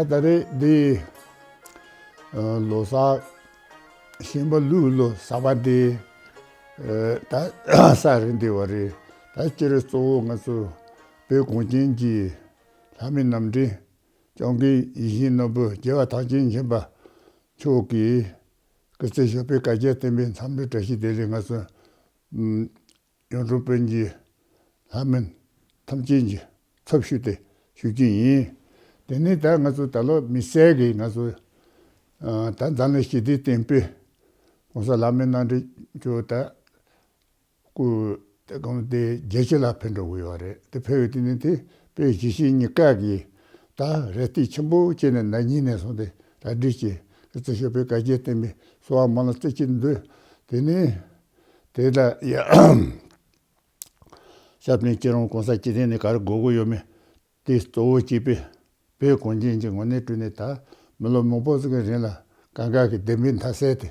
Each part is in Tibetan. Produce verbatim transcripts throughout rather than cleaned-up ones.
ད་ད་རེས་འདི་ལོ་གསར་ཤིང་པ་ལུག་ལོ་གསར་པ་འདི་ད་ས་རིན་འདི་བ་རེད། ད་སྤྱིར་གཙོ་བོ་ང་ཚོ་བོད་གངས་ཅན་གྱི་ལྷ་མི་རྣམ་འདྲེན་སྐྱབས་མགོན་ཡིད་བཞིན་ནོར་བུ་རྒྱལ་བ་ཐམས་ཅད་མཁྱེན་པ་མཆོག་གིས་སྐུ་ཚེ་ཞབས་པད་བསྐལ་བརྒྱར་བརྟན་པའི་འཚམས་འདྲི་བཀྲ་ཤིས་བདེ་ལེགས་ང་ཚོ་གཡུང་དྲུང་བོན་གྱི་ལྷ་མི་ཐམས་ཅད་ཀྱི་ཚབ་ཞུས་ཏེ་ཞུ་རྒྱུ་ཡིན། དེ་ནས་ད་ང་ཚོ་ད་ལོ་དམིགས་བསལ་གྱིས་ང་ཚོ་ད་འཛམ་གླིང་ཞི་བདེའི་རྟེན་དཔོན་༸གོང་ས་ལྷ་མི་རྣམ་འདྲེན་མཆོག་ད་སྐུ་དེ་གང་དེ་རྒྱལ་སྤྱི་ལ་ཕེབས་འགྲོ་གི་ཡོད་རེད། དེ་ཕེབས་ཡོད་དུས་ནི་དེ་དཔེ་གཞིས་བྱེས་གཉིས་ཀ་གིས་ད་རེ་ལྟོས་ཆེན་པོ་བྱས་ནས་ན་ནིང་ནས་བཟུང་སྟེ་གྲ་སྒྲིག་བྱས། སྐུ་ཚེ་ཞབས་པད་བསྐལ་བརྒྱར་བརྟན་པའི་གསོལ་བ་སྨོན་ལམ་རྩེ་གཅིག་འདོན། དེ་ནས་དེ་ལ་ཡ་སྐྱབས་མགོན་སྐྱིད་རོང་༸གོང་ས་༸སྐྱིད་ལྡེ་ལྡན་ནས་ག་རེ་དགོས་ཀྱི་ཡོད་མེད་དེ་གཙོ་བོ་བྱས་པའི་བོད་གངས་ཅན་གྱི་དངོས་གནས་དྲང་གནས་ད་མི་ལོ་མང་པོ་ཟིག་གི་རིང་ལ་གང་ག་གི་བདེན་པའི་མཐའ་གསལ་དེ་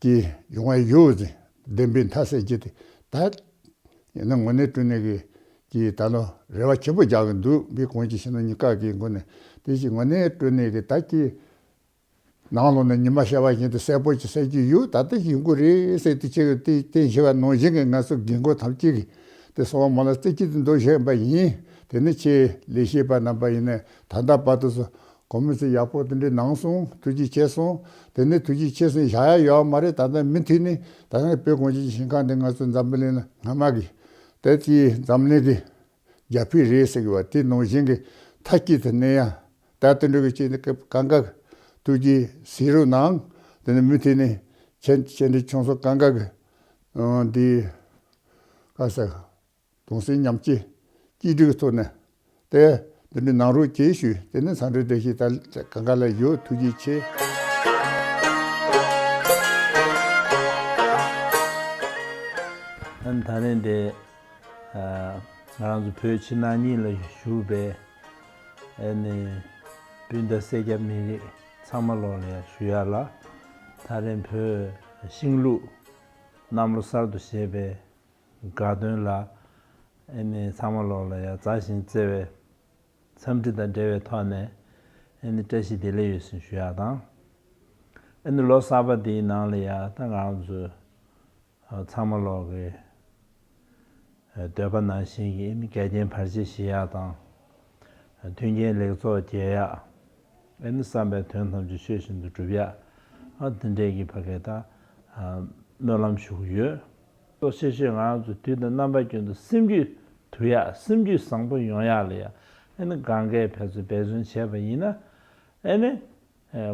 ཀྱི་ཡོང་བ་ཡོད་ཟིན་བདེན་པའི་མཐའ་གསལ་གྱི་དེ་ད་ཡིན་ན་དངོས་གནས་དྲང་གནས་ཀྱི་ཀྱི་ད་ལོ་རེ་བ་ཆེན་པོ་རྒྱག་གི་འདུག་བོད་གངས་ཅན་ཞིང་ནང་གཉིས་ཀ་གི་སྒོ་ནས་དེ་བཞིན་དངོས་གནས་དྲང་གནས་ཀྱི་ད་ཀྱི་ནང་ལོགས་ནས་ཉི་མ་ཤར་བ་བཞིན་དུ་གསལ་པོ་ཅིག་གསལ་གྱི་ཡོད། ད་ལྟ་ཡིན་དགོས་རེད་ཟེར་དུས་ཁྱེད་ཀྱིས་དེ་བསྟན་བཞིན་པ་ནང་བཞིན་གྱི་ང་ཚོ་རྒན་རྒོན་ཐམས་ཅད་ཀྱིས་དེ་གསོལ་བ་སྨོན་ལམ་རྩེ་གཅིག་ཏུ་འདོན་བཞིན་པ་ཡིན། དེ་ནི་ཁྱེད་ལས་བྱེད་པ་རྣམ་པ་ཡིན་ནའི་ད་ལྟ་བར་དུ་སུ་གོ་མི་ཚེ་ཡག་པོ་དེ་འདྲའི་གནང་སོང་། ཐུགས་རྗེ་ཆེ་སོང་། དེ་ནི་ཐུགས་རྗེ་ཆེ་སོང་བཞག་ཡ་ཡོད་མ་རེད། ད་ལྟ་མུ་མཐུད་ནས་ད་ལྟ་བོད་གངས་ཅན་གྱི་ཞིང་ཁམས་འདི་ང་ཚོ་འཛམ་བུ་གླིང་ལ་སྔ་མ་གི་དེ་དེའི་འཛམ་གླིང་གི་རྒྱ་ཕིག་རེད་ཟེར་གི་བ་དེ་ནང་བཞིན་གྱི་མཐའ་དཀྱིལ་དུ་གནས་ཡ། ད་དེ་འདྲ་གི་ཅིག་ནི་གང་ག་ཐུགས་རྗེ་གཟིགས་རོགས་གནང་། དེ་ནི་མུ་མཐུད་ནས་ཆེ་ཆེ་འབྲིང་ཆུང་གསུམ་གང་ག་གི་ཨང་འདི་ག་ས་གདུང་སེམས་མཉམ་སྐྱེད་གཅིག་སྒྲིལ་གྱི་ཐོག་ནས་དེ་འདི་འདྲའི་གནང་རོགས་གྱིས་ཞུས། དེ་ནི་འཚམས་འདྲི་བཀྲ་ཤིས་ད་གང་ག་ལ་ཡོད། ཐུགས་རྗེ་ཆེ། ཨ་ནི་ད་རིང་འདི་ང་རང་ཚོ་བོད་ཕྱི་ནང་གཉིས་ལ་བཞུགས་པའི་ཨ་ནི་སྤུན་ཟླ་སེར་སྐྱ་མི་རིགས་ཚང་མ་ལོག་ལ་ཡང་ཞུ་ཡ་ལ། ད་རིང་བོད་ཤིང་ལུག་གནམ་ལོ་གསར་དུ་བཞད་པའི་དགའ་སྟོན་ལ་ཨ་ནི་ཚང་མ་ལོག་ལ་ཡང་མཛའ་ཞིང་བརྩེ་བའི་འཚམས་འདྲི་དང་འབྲེལ་བའི་ཐོག་ནས་ཨ་ནི་བཀྲ་ཤིས་བདེ་ལེགས་ཡོད་ཟེར་ཞུ་ཡ་དང་། ཨ་ནི་ལོ་གསར་པ་འདིའི་ནང་ལ་ཡང་ད་ང་རང་ཚོ་ཚང་མ་ལོག་གི་འདོད་པ་ནང་བཞིན་གྱི་ཨ་ནི་འགལ་རྐྱེན་བར་ཆད་ཞི་ཡ་དང་། མཐུན་རྐྱེན་ལེགས་ཚོགས་རྒྱས་ཡ། ཨ་ནི་བསམ་པའི་དོན་ཐམས་ཅད་ཆོས་བཞིན་དུ་འགྲུབ་ཡ། ཨ་དེ་འདྲས་ཀྱི་ཕ་གི་ད་སྨོན་ལམ་ཞུ་གི་ཡོད། གཙོ་ཆེ་ཤོས་ང་རང་ཚོ་དུས་དང་རྣམ་པ་ཀུན་ཏུ་སེམས་རྒྱུད་དུལ་ཡག་སེམས་རྒྱུད་བཟང་པོ་ཡོང་ཡག་ལ་ཡ་ཨ་ནི་གང་གས་ཕན་ཚུན་འབད་བརྩོན་བྱས་པ་ཡིན་ན་ཨ་ནི་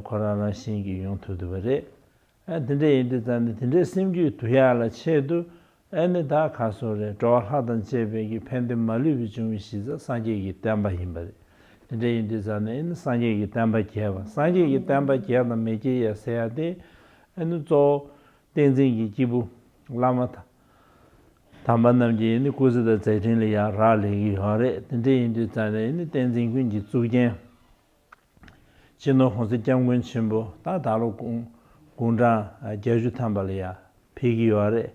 ཁོ་རང་རང་བཞིན་གྱིས་ཡོང་ཐུབ་ཐུབ་པ་རེད། ཨ་དེ་འདྲ་ཡིན་དུས་ཙང་ནས་དེ་འདྲའི་སེམས་རྒྱུད་དུལ་ཡག་ལ་ཆེད་དུ་ཨ་ནི་ད་ག་སོ་རེད། འགྲོ་བ་ལྷ་དང་བཅས་པའི་གི་ཕན་བདེ་མ་ལུས་པའི་འབྱུང་བའི་གཞི་རྩ་སངས་རྒྱས་ཀྱི་བསྟན་པ་ཡིན་པ་རེད། དེ་འདྲ་ཡིན་དུས་ཙང་ནས་ཨ་ནི་སངས་རྒྱས་ཀྱི་བསྟན་པ་རྒྱས་པ་སངས་རྒྱས་ཀྱི་བསྟན་པ་རྒྱས་དང་མི་རྒྱས་ཡ་ཟེར་ཡ་དེ་ཨ་ནི་གཙོ་བོ་བསྟན་འཛིན་གྱི་སྐྱེས་བུ་བླ་མ་དམ་པ་རྣམས་ཀྱི་ཨ་ནི་སྐུ་ཚེ་དང་མཛད་འཕྲིན་ལ་ཡང་རག་ལས་ཀྱི་ཡོད་རེད། དེ་འདྲ་ཡིན་དུས་ཙང་ནས་ཨ་ནི་བསྟན་འཛིན་ཀུན་གྱི་གཙུག་རྒྱན། སྤྱི་ནོར་༸གོང་ས་༸སྐྱབས་མགོན་ཆེན་པོ་ད་ད་ལོ་དགུང་དགུང་གྲངས་བརྒྱད་ཅུ་ཐམ་པ་ལ་ཡ་ཕེབས་ཀྱི་ཡོད་རེད།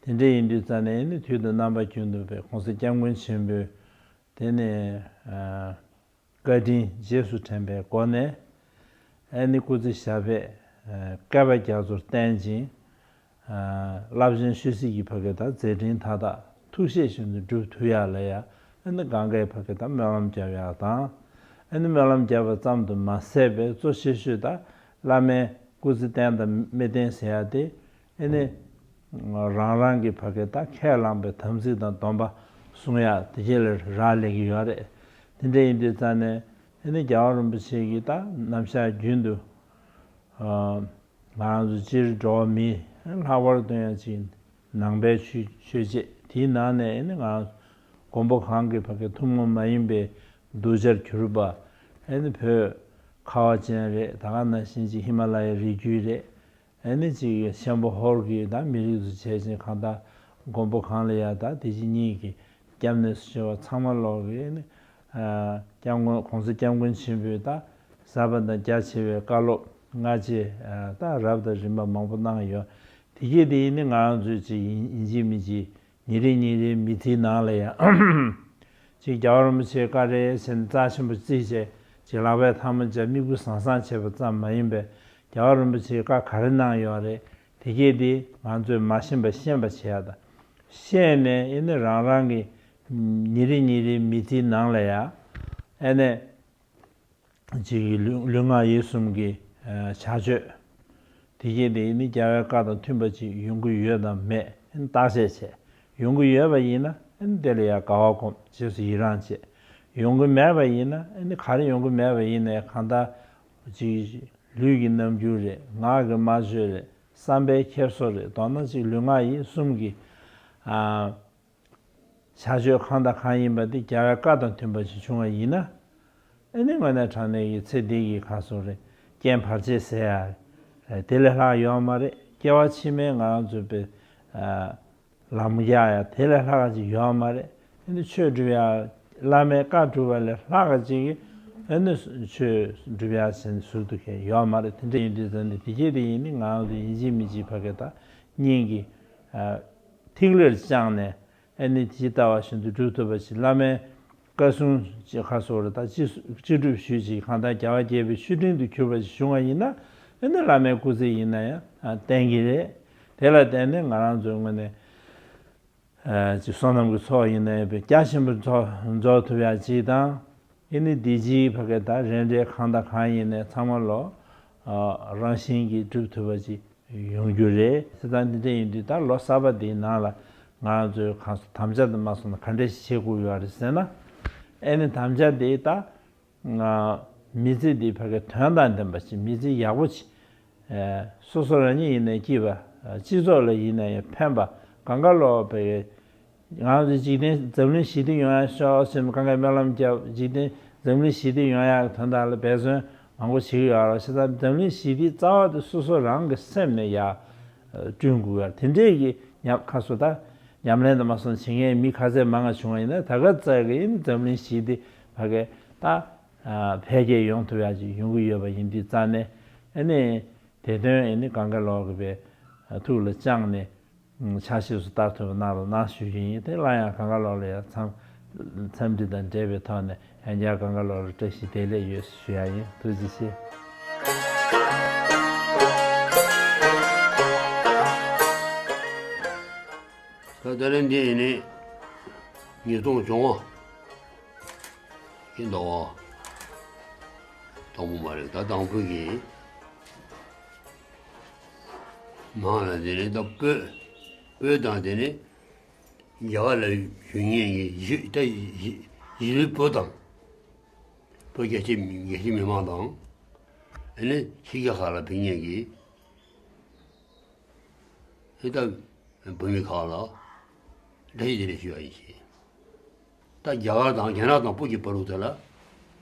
དེ་འདྲ་ཡིན་དུས་ཙང་ནས་ནི་དུས་དང་རྣམ་པ་ཀུན་ཏུ་བའི་༸གོང་ས་༸སྐྱབས་མགོན་ཆེན་པོས་དེ་ནས་བཀའ་དྲིན་རྗེས་སུ་དྲན་པའི་སྒོ་ནས་ཨ་ནི་སྐུ་ཚེ་ཞབས་པད་བསྐལ་པ་རྒྱ་མཚོར་བརྟན་ཅིང་། རླབས་ཆེན་ཆོས་སྲིད་ཀྱི་ཕ་གི་དང་མཛད་འཕྲིན་མཐའ་དག་ཐུགས་བཞེད་བཞིན་དུ་འགྲུབ་ཐུབ་ཡག་ལ་ཡ་ཨ་ནི་གང་གའི་ཕ་གི་དང་སྨོན་ལམ་རྒྱབ་ཡག་དང་། ཨ་ནི་སྨོན་ལམ་རྒྱབ་པ་ཙམ་དུ་མ་ཟད་པའི་གཙོ་ཆེ་ཤོས་དང་བླ་མའི་སྐུ་ཚེ་བརྟན་དང་མི་བརྟན་ཟེར་ཡག་དེ་ཨ་ནི་རང་རང་གི་ཕ་གི་དང་ཁས་བླངས་པའི་དམ་ཚིག་དང་སྡོམ་པ་སྲུང་ཡག་དེ་གྱད་ལ་རག་ལས་ཀྱི་ཡོད་རེད། དེ་འདྲ་ཡིན་དུས་ཙང་ནས་ཨ་ནི་རྒྱལ་བ་རིན་པོ་ཆེ་གིས་ད་ནམ་ཞག་རྒྱུན་དུ། ང་རང་ཚོ་སྤྱིར་འགྲོ་བ་མིའི་ལྷག་པར་དུ་ཡང་ཅིག་ནང་པའི་ཆོས་ཆོས་བྱེད་དེའི་ནང་ནས་ཨ་ནི་ང་རང་མགོན་པོ་གང་གི་ཕ་གི་ཐུན་མོང་མ་ཡིན་པའི་གདུལ་བྱར་གྱུར་པ་ཨ་ནི་བོད་ཁ་བ་ཅན་རེད། ད་ག་ནང་བཞིན་ཅིག་ཧི་མ་ལ་ཡའི་རི་རྒྱུད་རེད། ཨ་ནི་ཅིག་ཤམ་བྷོ་ཧོར་གྱི་ད་མི་རིགས་སུ་བྱས་ཅིང་གང་ལྟར་མགོན་པོ་གང་ལ་ཡ་ད་དེ་བཞིན་ཉིད་ཀྱི་སྐྱབས་གནས་སུ་བྱེད་པ་ཚང་མ་ལོག་གི་ཨ་ནི་སྐྱབས་མགོན་༸གོང་ས་༸སྐྱབས་མགོན་ཆེན་པོས་ད་ཟབ་པ་དང་རྒྱ་ཆེ་བའི་བཀའ་སློབ་སྔ་རྗེས་ད་རབ་དང་རིམ་པ་མང་པོ་གནང་ཡོད། དེ་གྱད་དེ་ཡིན་ནི་ང་རང་ཚོས་ཅིག་ཡིན་ཡིན་གཅིག་མིན་གཅིག་ཉིན་རེ་ཉིན་རེའི་མི་ཚེའི་ནང་ལ་ཡང་ཅིག་རྒྱལ་བ་རིན་པོ་ཆེའི་བཀའ་རེ་བྱས་ནས་རྩ་ཆེན་པོ་བརྩིས་བྱས་ ཅིག་ལག་པས་ཐལ་མོ་སྦྱར། མིག་དཔེ་བཟང་བཟང་བྱས་པ་ཙམ་མ་ཡིན་པའི་རྒྱལ་བ་རིན་པོ་ཆེས་བཀའ་ག་རེ་གནང་ཡོད་རེད། དེ་གས་དེ་ང་ཚོས་མ་ཤེས་པ་ཤེས་པ་བྱེད་ཡ་དང་། ཤེས་ནས་ཨེ་ནི་རང་རང་གི་ཉིན་རེ་ཉིན་རེའི་མི་ཚེའི་ནང་ལ་ཡ་ཨེ་ནི་ཅིག་ལུས་ལུས་ངག་ཡིད་གསུམ་གྱི་ཨ་བྱ་སྤྱོད་དེ་གས་དེ་ཨེ་ནི་རྒྱལ་བའི་བཀའ་དང་མཐུན་པ་ཅིག་ཡོང་གི་ཡོད་དམ་མེད་ཨེ་ནི་བརྟག་དཔྱད་བྱས། ཡོང་གི་ཡོད་པ་ཡིན་ན་ཨེ་ནི་དེ་ལ་ཡ་དགའ་བ་སྒོམ། རྗེས་སུ་ཡི་རང་བྱེད། ཡོང་གི་མེད་པ་ཡིན་ན་ཨེ་ནི་ག་རེ་ཡོང་གི་མེད་པ་ཡིན་ནའི་གང་ལྟར་ཅིག་ལུས་ཀྱི་རྣམ་འགྱུར་རེད། ངག་གི་སྨྲ་བརྗོད་རེད། བསམ་པའི་འཁྱེར་སོ་རེད། མདོར་ན་ཅིག་ལུས་ངག་ཡིད་གསུམ་གྱི་ཨ་བྱ་སྤྱོད་གང་དང་གང་ཡིན་པ་དེ་རྒྱལ་བའི་བཀའ་དང་མཐུན་པ་ཞིག་བྱུང་བ་ཡིན་ན། ཨེ་ནི་དངོས་གནས་དྲང་གནས་ཀྱི་ཚེ་འདི་གི་ཁ་སོ་རེད། རྐྱེན་བར་ཆད་ཟེར་ཡ་དེ་ལས་ལྷག་ཡོད་མ་རེད། སྐྱེ་བ་ཕྱི་མའི་ང་རང་ཚོའི་པའི་ལམ་རྒྱག་ཡ་དེ་ལས་ལྷག་ཅིག་ཡོད་མ་རེད། ཨེ་ནི་ཆོས་སྒྲུབ་ཡ་བླ་མའི་བཀའ་སྒྲུབ་པ་ལས་ལྷག་ཅིག་གི་ཨེ་ནི་ཆོས་སྒྲུབ་ཡ་ཟེར་ཟུར་དུ་ཁེལ་ཡོད་མ་རེད། དེ་འདྲ་ཡིན་དུས་ཙང་ནས་དེ་སྐད་དེ་ཡིན་ནི་ང་རང་ཚོ་ཡིན་གཅིག་མིན་གཅིག་ཕ་གི་ད་སྙིང་གི་ཐིག་ལེར་བཅངས་ནས། ཨེ་ནི་ཇི་ལྟ་བ་བཞིན་དུ་སྒྲུབ་ཐུབ་པ་ཞིག་བླ་མའི་བཀའ་གསུང་ཅིག་ཁ་སོ་རེ་ད་ཅི་ཅི་སྒྲུབ་ཞུས་ཅིག་གང་ལྟར་རྒྱལ་བ་དགྱེས་པའི་མཆོད་སྤྲིན་དུ་གྱུར་པ་ཞིག་བྱུང་བ་ཡིན་ན། ཨེ་ནི་བླ་མའི་སྐུ་ཚེ་ཡིན་ན་ཡང་བརྟན་གྱི་རེད། དེ་ལ་བརྟེན་ནས་ང་རང་ཚོའི་ངོས་ནས་ཅིག་བསོད་ནམས་ཀྱི་ཚོགས་ཡིན་ན་ཡང་རྒྱ་ཆེན་པོ་རྫོགས་རྫོགས་ཐུབ་ཡ་ཅིག་དང་། ཨེ་ནི་འདི་ཅིག་ཕ་གི་ད་རེ་འབྲས་གང་དང་གང་ཡིན་ནའི་ཚང་མ་ལོ་རང་བཞིན་གྱིས་འགྲུབ་ཐུབ་པ་ཅིག་ཡོང་རྒྱུ་རེད། བྱས་ཙང་འདི་འདྲ་ཡིན་དུས་ད་ལོ་གསར་པ་འདིའི་ནང་ལ་ང་རང་ཚོའི་གང་སོ་དམ་བཅའ་དུ་མ་སོང་ན་ག་འདྲ་ཞིག་བྱེད་དགོས་ཡོད་རེད་ཟེར་ན། ཨེ་ནི་དམ་བཅའ་འདི་ད་མི་ཚེ་འདི་ཕ་གི་དོན་དང་ལྡན་པ་ཞིག་མི་ཚེ་ཡག་པོ་ཞིག་སོ་སོ་རང་ཉིད་ཡིན་ནའི་སྐྱིད་པ། སྤྱི་ཚོགས་ལ་ཡིན་ནའི་ཕན་པ། གང་ག་ལོག་ཕ་གི་ང་ཚོ་འཇིག་རྟེན་འཛམ་གླིང་ཞི་བདེ་ཡོང་ཡག་ཤོག་ཟེར་ནས་གང་ག་སྨོན་ལམ་བརྒྱབ། འཇིག་རྟེན་འཛམ་གླིང་ཞི་བདེ་ཡོང་ཡག་དོན་དག་ལ་འབད་བརྩོན་མང་པོ་བྱེད་ཀྱི་ཡོད་རེད། བྱས་ཙང་འཛམ་གླིང་ཞི་བདེའི་རྩ་བ་དེ་སོ་སོ་རང་གི་སེམས་ནས་ཡར་བསྐྲུན་དགོས་ཡ། དེ་འདྲས་ཀྱི་ཉམས་ཁ་སོ་ད་ཉམས་ལེན་དུ་མ་སོང་བྱེད་མཁན་མི་ཁ་ཚད་མང་ང་བྱུང་བ་ཡིན་ན། ད་ག་ཚད་ཀྱི་ཨེ་ནི་འཛམ་གླིང་ཞི་བདེ་ཕ་གི་ད་འཕེལ་རྒྱས་ཡོང་ཐུབ་ཡ་ཅིག་ཡོང་གི་ཡོད་པ་ཡིན་དུས་རྩ་ནས་ཨེ་ནི་དེ་དོན་ཨེ་ནི་གང་ག་ལོག་གི་པའི་ཐུགས་ལ་བཅངས་ནས། ཕྱག་ཕྱིས་སུ་བསྟར་ཐུབ་པ་གནང་རོགས་གནང་ཞུ་རྒྱུ་ཡིན། དེ་སླར་ཡང་གང་ག་ལོག་ལ་ཡང་འཚམས་འཚམས་འདྲི་དང་འབྲེལ་བའི་ཐོག་ནས་ཡང་བསྐྱར་གང་ག་ལོག་ལ་བཀྲ་ཤིས་བདེ་ལེགས་ཡོད་ཞུ་ཡ་ཡིན། ཐུགས་རྗེ་ཆེ། ད་ད་རིང་འདི་ཡིན་ནི་ཉིས་སྟོང་བཅོ་ལྔ་ཡིན་འདུག་བ། དང་པོ་མ་རེད། ད་དང་པོ་གི་མང་ལ་འདི་ནི་ད་སྤོས་སྤོས་དང་དེ་ནི། རྒྱ་གར་ལ་བཞུགས་མཁན་གྱི་གཞིས་ད་གཞིས་གཞིས་ལུས་བོད་དང་། བོད་རྒྱ་ཆེ་རྒྱ་ཆེ་མི་མང་དང་། ཨ་ནི་ཕྱི་རྒྱལ་ཁག་ལ་ཕེབས་མཁན་གྱི་ཨེ་ད་བོད་མི་ཁག་ལ་བཀྲ་ཤིས་བདེ་ལེགས་ཞུ་བ་ཡིན་ཞེས། ད་རྒྱ་གར་དང་རྒྱ་ནག་དང་བོད་ཀྱི་བར་དུ་དེ་ལ་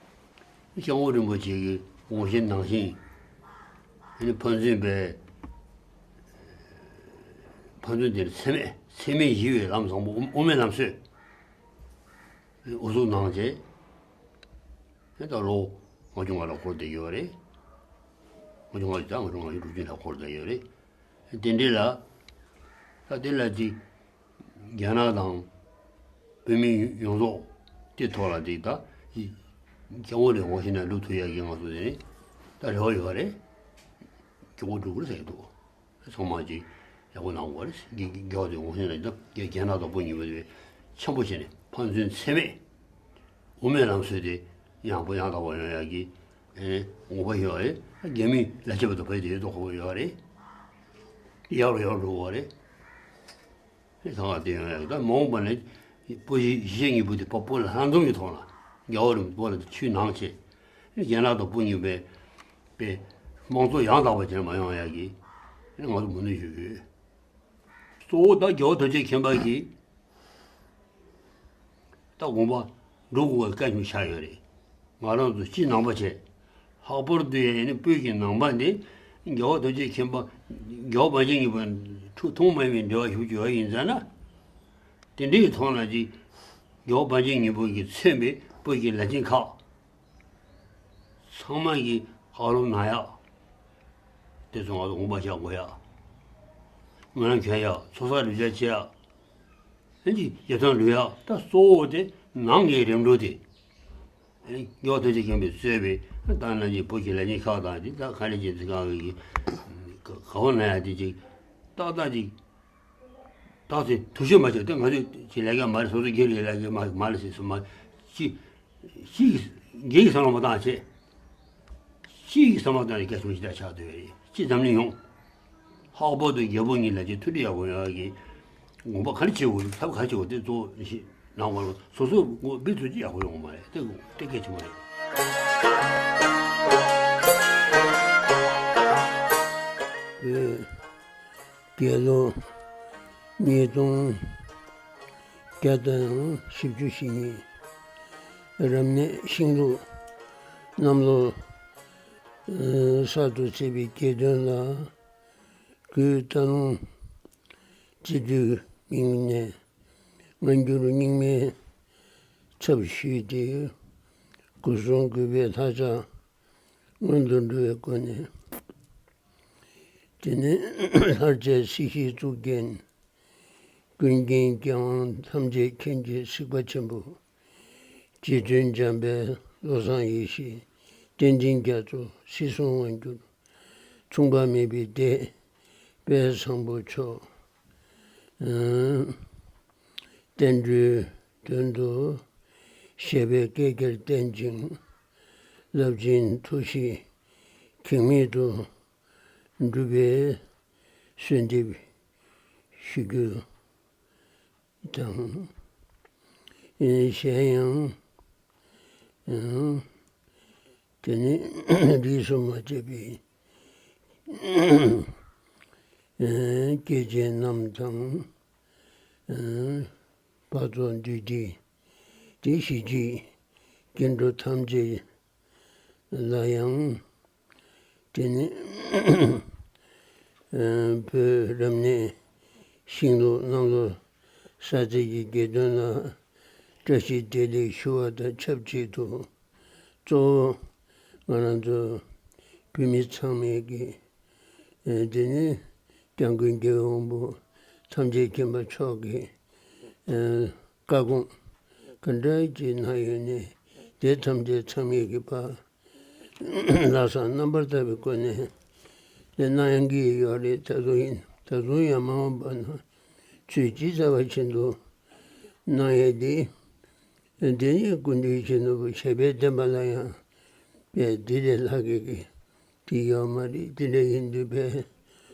སྐྱབས་མགོན་རིན་པོ་ཆེ་གི་དགོངས་བཞེད་ནང་བཞིན་ཨ་ནི་ཕན་ཚུན་པའི་ཕན་ཚུན་དེར་འཚེ་མེད་འཚེ་མེད་ཞི་བའི་ལམ་བཟང་པོ་དབུ་དབུ་མའི་ལམ་སྲོལ། ཨུ་ཚུགས་གནང་རྗེས། ད་ལོ་ལྔ་བཅུ་ང་ལ་འཁོར་བསྡད་ཡོད་རེད། ལྔ་བཅུ་ང་ད་ལྔ་བཅུ་ང་དྲུག་ཅུ་ལ་འཁོར་བསྡད་ཡོད་རེད། དེ་འདྲ་ལ། ད་དེ་ལ་ཅིག་རྒྱ་ནག་དང་བོད་མི་ཡོངས་རྫོགས་དེ་ཐོག་ལ་ཅིག་ད་སྐྱབས་མགོན་ལས་དགོངས་བཞེད་ནང་བླུག་ཐུབ་ཡ་གི་ང་ཚོ་དེ་ནི་ད་རེ་བ་ཡོད་རེད། སྐྱབས་མགོན་འགྲོ་དགོས་ཟེར་གྱི་འདུག་ཚང་མ་ཅིག་ཡག་པོ་གནང་དགོས་རེད། དགེ་རྒན་དེ་ངོ་ཤེས་ན་ད་རྒན་རྒན་ལགས་དང་པོ་ཉིད་པ་དེ་ཆེན་པོ་བྱས་ནས་ཕན་ཚུན་འཚེ་མེད་དབུ་མའི་ལམ་སྲོལ་དེ་ཡང་པོ་ཡང་དག་པ་ཡོང་ཡག་གི་དགོངས་པ་ཡོད་རེད། རྒྱ་མི་ལ་ཆེ་བ་དང་བོད་དེ་ཡོད་དོ་ཁོ་ཡོད་རེད། ཡག་རུ་ཡག་འགྲོ་དགོས་རེད། ད་ང་དེ་ཡང་ཡག་ད་མ་འོངས་པ་ནས་བོད་གཞིས་བྱེས་གཉིས་པོ་དེ་བོད་ལ་ལྷན་འཛོམས་ཀྱི་ཐོག་ལ་རྒྱལ་བ་རིན་པོ་ཆེ་ལ་ཆུ་ནང་བྱས། རྒན་ལགས་དང་བུ་གཉིས་པའི་པའི་དམངས་གཙོ་ཡང་དག་པ་ཅན་མ་ཡོང་ཡག་གི་ང་ཚོ་མུ་མཐུད་ཞུ་གི་ཡོད། གཙོ་བོ་ད་རྒྱལ་བ་ཐམས་ཅད་མཁྱེན་པ་གིས་ད་དགོངས་པ་འགྲོ་དགོས་པའི་བཀའ་ཞུ་ཆགས་ཡོད་རེད། ང་རང་ཚོ་སྤྱི་ནང་པ་བྱས། ལྷག་པར་དུ་ཡང་ནི་བོད་ཀྱི་ནང་པ་འདི་རྒྱལ་བ་ཐམས་ཅད་མཁྱེན་པ་རྒྱལ་བ་དབང་ཕྱུག་གཉིས་པ་ཐུགས་མཐུན་མ་ཡིན་པའི་འབྲེལ་བ་ཞུགས་ཀྱི་ཡོད་ཡིན་ཙང་ན། དེ་འདྲའི་ཐོག་ན་ཅིག་རྒྱལ་བ་དབང་ཕྱུག་གཉིས་པོ་གིས་མཚོན་པའི་བོད་ཀྱི་ལས་ཅན་ཁག་ཚང་མ་གིས་ཧ་ལམ་ན་ཡག་དེ་ཚོ་ང་ཚོ་དགོངས་པ་བཞག་དགོས་ཡག་སྨོན་ལམ་འཁྱོལ་ཡག་ཚོགས་བསགས་སྒྲིབ་སྦྱང་བྱེད་ཡག་ཨེ་ཅིག་རྗེས་ཐོན་ལུས་ཡག་ད་གཙོ་བོ་དེ་ནང་གི་རིམ་གྲོ་དེ། རྙོག་ཐུག་ཅིག་བྱུང་བའི་གསོས་པའི་ད་ན་ཅིག་བུ་ཞིག་ལ་ཉེ་ཁག་དང་ཅིག་ད་ག་རེ་ཅིག་འཛི་གང་གི་ག་བ་ན་ཡ་དེ་ཅིག་ཏག་ཏག་ཅིག་ཏག་ཚེ་དུ་ཤོད་མ་བྱེད་དེ་ང་ཚོས་ཅིག་ལས་ཀ་མ་རེད། སོ་སོ་སྒེར་གྱི་ལས་ཀ་མ་མ་རེད་ཟེར་སོང་མ་ཅིག་ཤི་གི་སང་ལ་མ་བཏང་བྱེད། ཅིག་གི་སང་ལ་བཏང་ནས་སྐད་ཆ་ཞིག་ད་ཆགས་བསྡད་པས་ཅི་འཛམ་གླིང་ཡོང་། ལྷག་པར་དུ་རྒྱལ་པོ་གཉིས་ལ་ཅིག་མཐུན་སྒྲིལ་ཡག་པོ་ཡོང་ཡག་གི་དགོངས་པ་ག་རེ་བྱེད་དགོས་ཐབས་ག་རེ་བྱེད་དགོས་དེ་གཙོ་བོ་ཞིག་ནང་བར་སོ་སོ་ངོ་སྤེལ་ཚུལ་གྱི་ཡག་པོ་ཡོང་མ་རེད་དེ་དེ་གལ་ཆེན་པོ་རེད། བོད་རྒྱལ་ལོ་ཉིས་སྟོང་བརྒྱ་དང་བཞི་བཅུ་ཞེ་གཉིས། རབ་གནས་ཤིང་ལུག་གནམ་ལོ་གསར་དུ་ཚེས་པའི་གྱ་སྟོན་ལ། གུས་སྟག་ལུང་རྩེ་འདུས་མིང་ནས་སྔ་འགྱུར་རྙིང་མའི་ཚབ་ཞུས་ཏེ། སྐུ་གསུང་གུས་པའི་ལྷ་ཕྱག་སྔོན་དུ་འགྲོ་བའི་སྒོ་ནས། དེ་ནས་ལྷར་བཅས་སྲིད་ཞིའི་གཙུག་རྒྱན། ཀུན་མཁྱེན་རྒྱལ་དབང་ཐམས་ཅད་མཁྱེན་ཅིང་གཟིགས་པ་ཆེན་པོ། རྗེ་བཙུན་འཇམ་དཔལ་བློ་བཟང་ཡེ་ཤེས། བསྟན་འཛིན་རྒྱ་མཚོ། སྲིད་གསུམ་དབང་སྒྱུར། མཚུངས་པ་མེད་པའི་སྡེ་དཔལ་བཟང་པོ་མཆོག་བསྟན་འགྲོའི་དོན་དུ་བཞད་པའི་བསྐལ་བརྒྱར་བསྟན་ཅིང་། རླབས་ཆེན་ཐུགས་བཞེད་གེགས་མེད་དུ་འགྲུབ་པའི་གསོལ་འདེབས་ཞུ་རྒྱུ་དང་། གཞན་ཡང་། དེ་ནི་རིས་སུ་མ་ཆད་པའི་སྐྱེས་ཆེན་རྣམས་དང་། བར་དོ་འདུས་སྡེ་དེ་གཞིས་བྱེས་སྐྱེ་འགྲོ་ཐམས་ཅད་ལ་ཡང་། དེ་ནི་བོད་རབ་གནས་ཤིང་ལུག་གནམ་ལོ་གསར་ཚེས་ཀྱི་གྱ་སྟོན་ལ་བཀྲ་ཤིས་བདེ་ལེགས་ཞུ་བ་དང་ཆབས་ཅིག་ཏུ། གཙོ་བོ་ང་རང་ཚོ་བོད་མི་ཚང་མས་ཀྱི་དེ་ནི་སྐྱབས་མགོན་རྒྱལ་བའི་དབང་པོ་ཐམས་ཅད་མཁྱེན་པ་མཆོག་གི་བཀའ་དགོངས་ག་འདྲ་ཅིག་གནང་ཡོད་ནས། དེ་ཐམས་ཅད་ཚང་མས་ཀྱི་ཕར་ལྷག་བསམ་རྣམ་པར་དག་པའི་སྒོ་ནས་དེ་གནང་གི་ཡོད་རེད། ད་དུང་ཡིན། ད་དུང་ཡང་མ་འོངས་པ་ན་ཚུལ་ཇི་ལྟ་བ་བཞིན་དུ་གནང་ཡས་དེ། དེ་ནས་སྐུ་མདུན་ཞིག་ནོར་བུ་བྱས་པའི་བསྟན་པ་ལ་ཡང་དཔེ་འདི་ལས་ལྷག་གི་གི་དེ་ཡོད་མ་རེད། དེ་འདྲ་ཡིན་དུས་དཔེ་